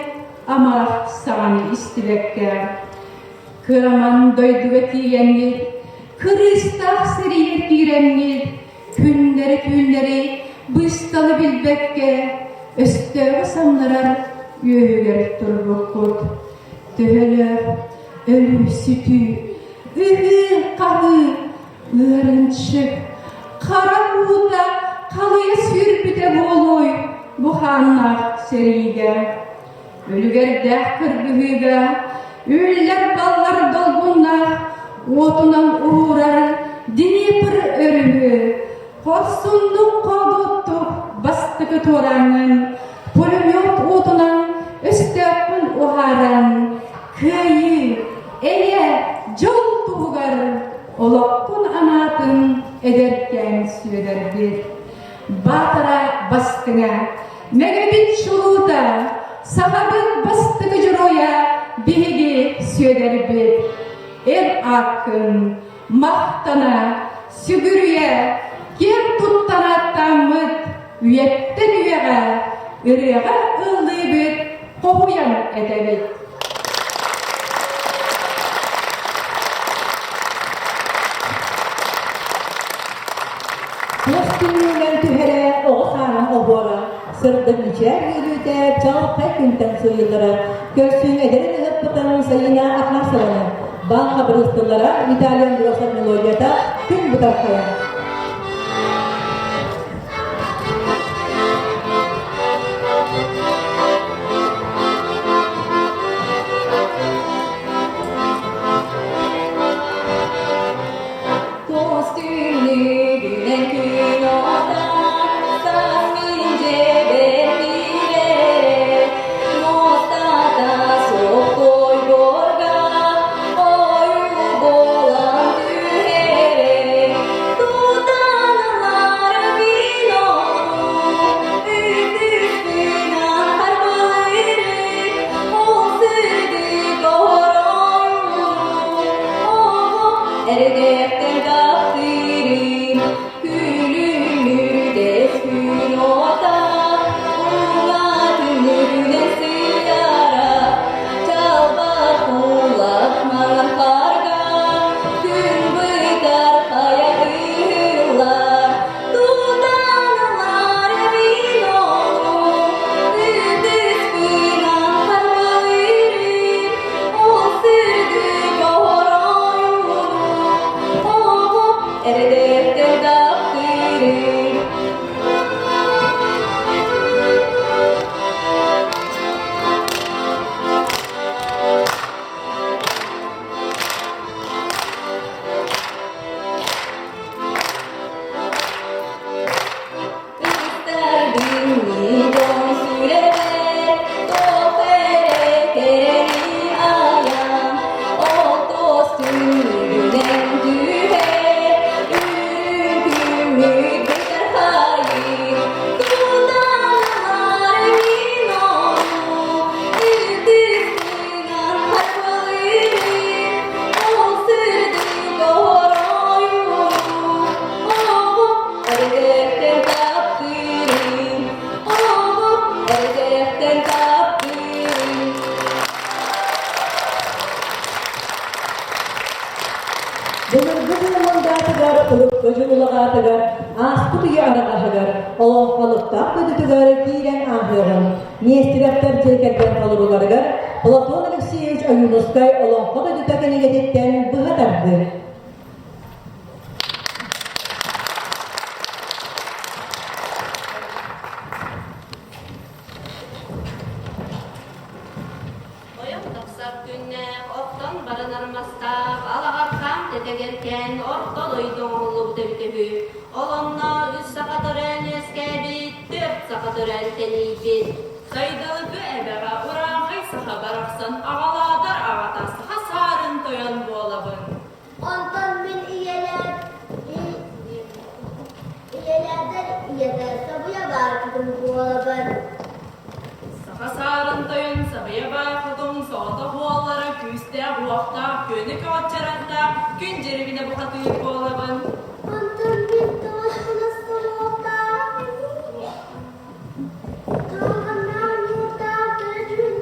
амарах саҥаны истибэккэ, кыраман дойдуга тиийэҥҥит, кырыыстаах сэрийэ киирэҥҥит, күннэри-түүннэри быысталы билбэккэ, өстөөҕү самнарар үөһүгэр турбуккут. Төһөлөөх өлүү-сүтүү, ыһыы-хаһыы, ыарынчык, хара уута халыйа сүүрбүтэ буолуой бу хааннаах сэриигэ. Үлүгэрдээх кыргыһыыга үллэр-баллар долгуннаах уотунан уһуурар Днепр өрүһү хорсуннук хоодуоттук бастакы туорааҥҥын пулемет уотунан өстөөххүн уһааран кыайыы, эйэ, дьол туһугар олоххун анаатын эдэркээн сүөдэрбит. Баатара бастыҥа, Мэгэбит чулуута, сахабыт бастакы дьоруойа биһиги Сүөдэрбит. Эр ааккын махтана, сүгүрүйэ, киэн туттан ааттааммыт үйэттэн үйэҕэ ырыаҕа ыллыыбыт, хоһуйан этэбит. Туос түннүгүнэн түһэрэ оҕо сааһын оһуора, сырдык мичээр үөрүүтэ чаҕылхай күнтэн сыыйыллара, көрсүн эдэрин ыһыппытын Сайыына Атласованы, бал хабырыыстылара Виталий Андросов мелодията күн бытархайа. Көстүүнүгүнэн күн ота, саас күн дьэбэртиирэ, муостата суох тойборго, ойуу буолан түһэрэ. Тутаналар мин ону, үтүспүн харбалыыры, ол сырдык оройуну, Эрдэхтэн таптыырым, күлүмүрдэс күн уота, уҥа түннүгүнэн сыйара, чалбах улах маҥан хаарга, күн бытар хайа ыһыллар, тутан ылар мин ону. эрэдээхтэн таптыырын. Ыстардын сүрэҕэр туох эрэ кэрэни айан, отос түннүгүнэн түһэр, үрүҥ күммүт бытархайын, тутанар мин ону, үрдүк харбалыырын, ол сырдык оройуну, оҕо эрдэхтэн таптыырын, оҕо эрдэхтэн таптыырын. Былыргы дьыл мындаатыгар, урукку дьыл улаҕаатыгар, ааспыт үйэ араҕаһыгар, олоҥхолуктаах дойдутугар киирэн ааһыаҕын, Нестеровтар дьиэ кэргэн толорууларыгар Платон Алексеевич Ойуунускай Олоҥхо дойдута кинигэтиттэн быһа тардыы. Ойох тахсар күннээх, оттон баранар мастаах, алаҕархаан тэтэгэркээн орто дойду оҥоһуллубут эбитэ үһү. Ол онно үс саха төрөөн үөскээбит, түөрт саха төрөөн тэнийбит. Сайдалыкы эбэҕэ урааҥхай саха барахсан аҕалаатар аҕата саха саарын тойон буолабын. Онтон мин ийэлээр ийэлээдэр ийэтэ Сабыйа баар буолабын. Саха саарын тойон Сабыйа баай хотун соҕотох уоллара күүстээх-уохтаах, күөнү көҕөччөрөхтөөх күн дьирибинэ бухатыыр буолабын. Онтон мин тоҕус солуоктаах Туруганнаах ньуурдаах төрүт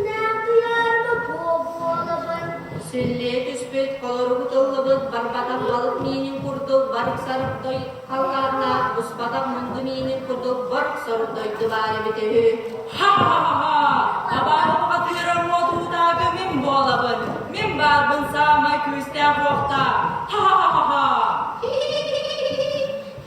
туйаарба буолабын. Сүллээ түспүт, холоругу тыллыбыт, барбатах балык миинин курдук барык-сарык той халҕааннаах, буспатах мунду миинин курдук борк-сорук дойду баар эбитэ үһү. Ха-ха-ха-ха! Абааһы бухатыыра уотуутааҕы мин буолабын. Мин баарбын саамай күүстээх уохтаах. Ха-ха-ха-ха!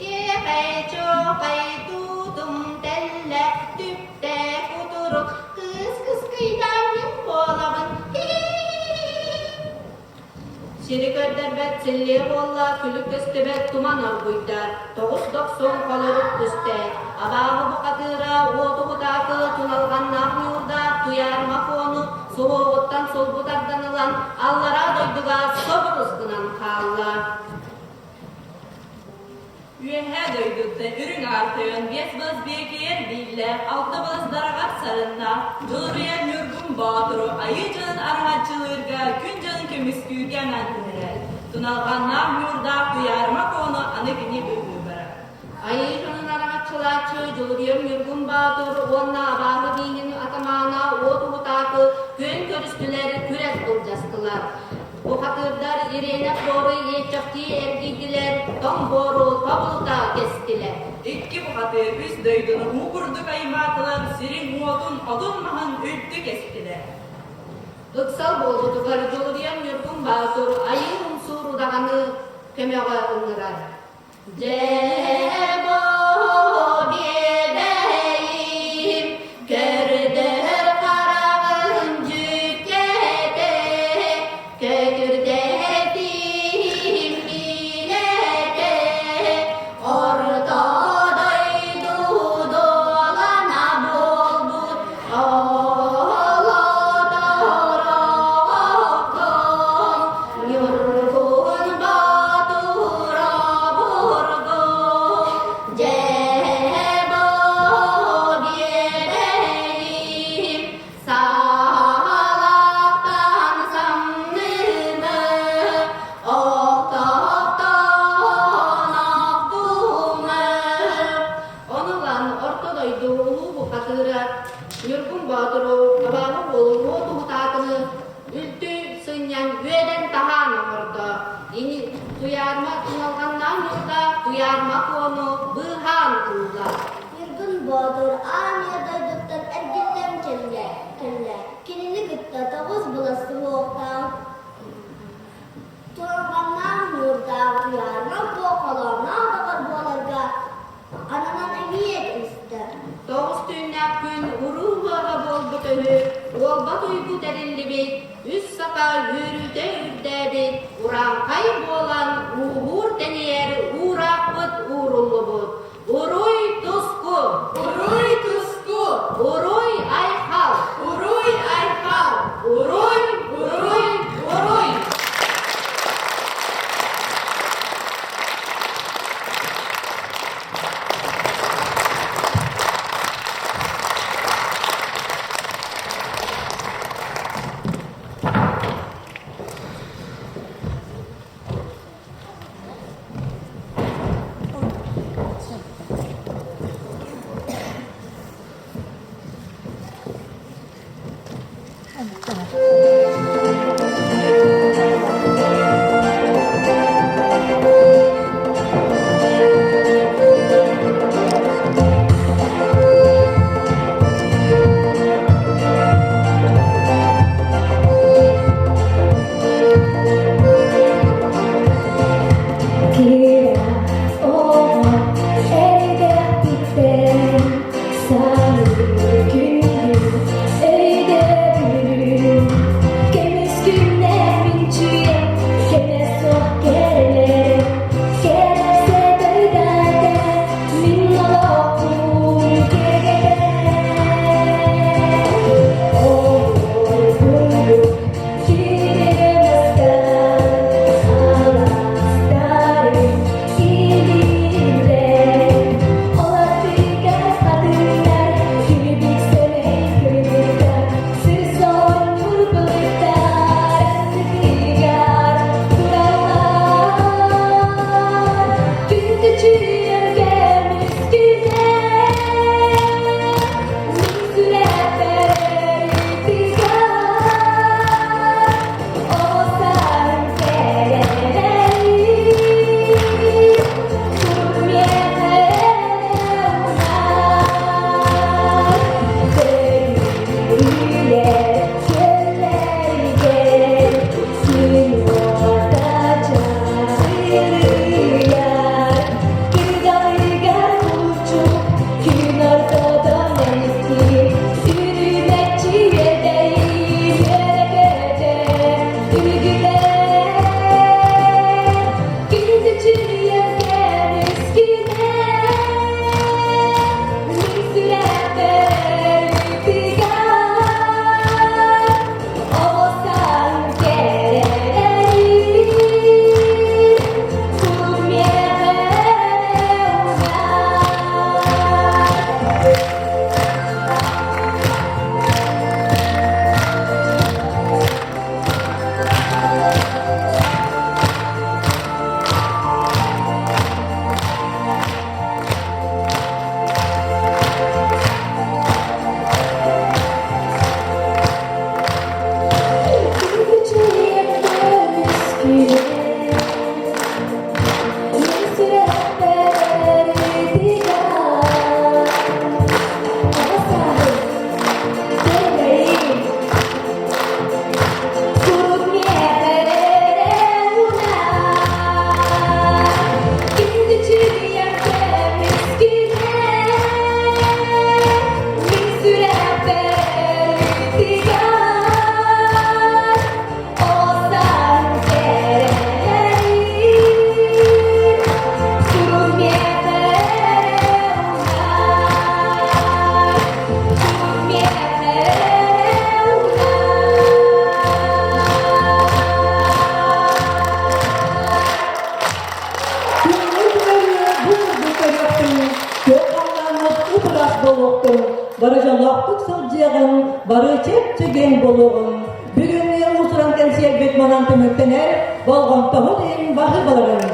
Иэхэй-чуохай туутум тэллэ, түптэ кутурук, кыыс кыскыйдаан мин буолабын. Сири көрдөрбөт силлиэ буолла, күлүк көстүбэт туман оргуйда, тоҕус дохсун холорук түстэ. Абааһы бухатыыра уоту кутаакы туналҕаннаах ньуурдаах туйаарыма фону суһуоҕуттан сулбу тардан ылан, аллараа дойдуга собурус гынан хаалла. Үөһээ дойдуттан үрүҥ аар тойон биэс былас биэкийэр бииллээх, алта былас дараҕар сарыннаах, Дьулуруйар Ньургун Боотуру айыы дьонун араҥаччылыырга, күн дьонун көмүскүүргэ анаан түһэрэр. Туналҕаннаах ньуурдаах Туйаарыма Куону аны кини быыһыы барар. Айыы дьонун араҥаччылааччы Дьулуруйар Ньургун Боотур уонна абааһы бииһин атамаана Уот Уһутаакы күөн көрүстүлэр, күрэс былдьастылар. Бухатыырдар ириэнэх буору иэччэхтии эргийдилэр, тоҥ буору тобулута кэстилэр. Икки бухатыыр үс дойдуну уу курдук аймаатылар, сирин уотун, отун-маһын үлтү кэстилэр. Ыксал буолбутугар Дьулуруйан Ньургун Баатыр айыы умсуур удаҕаны көмөҕө ыҥырар. Дьэ бу биэбэйим, көрдөр хараҕын дьүккэтэ, көтүрдэтиим билэтэ, орто дойду дуолана буолбут олоторохтон Ньургун Боотура бургу, дьэ биэбэйим, саалахтан самнымы, охтохтон охтумы. Ону ылан орто дойду улуу бухатыыра Ньургун Боотуру абааһы уолун уот уһутаакыны үлтү сынньан үөдэн таһаан оҥордо. Ини Туйаарма туналҕаннаан ньурда Туйаарма Куону быыһаан ылла. Ньургун Боотур аан ийэ дойдуттан эргиллэн кэллэ, кэллэ. Кинини кытта тоҕус былас суһуохтаах, туналҕаннаах ньуурдаах Туйаарма Куо холоон. Бары дьоллоохтук сылдьыаҕыҥ, бары чэп-чэгиэн буолуоҕуҥ. Бүгүҥҥү уус-уран кэнсиэрбит манан түмүктэнэр, болҕомтоҕут иһин баһыыбаларын.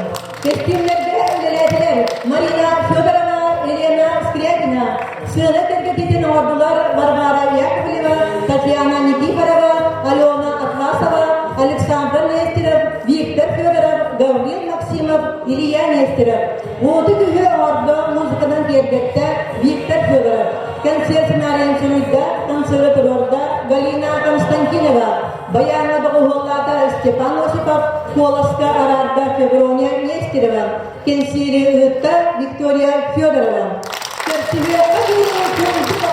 Кэскиллэргэ үлэлээтилэр Марина Федорова, Елена Скрябина, сыана кэргэтитин оҥордулар Варвара Яковлева, Татьяна Никифорова, Алена Атласова, Александр Нестеров, Виктор Федоров, Гаврил Максимов, Илья Нестеров. Уоту күһү оҥордо музыканан киэргэттэ Виктор Федоров. Концерт сценарийын суруйда, концеры туруорда Галина Константинова. Баяҥҥа доҕуһуоллаата Степан Осипов, куоласка араарда Феврония Нестерова. Кэнсиэри ыытта Виктория Федорова. Көрсүһүөххэ диэри күндү.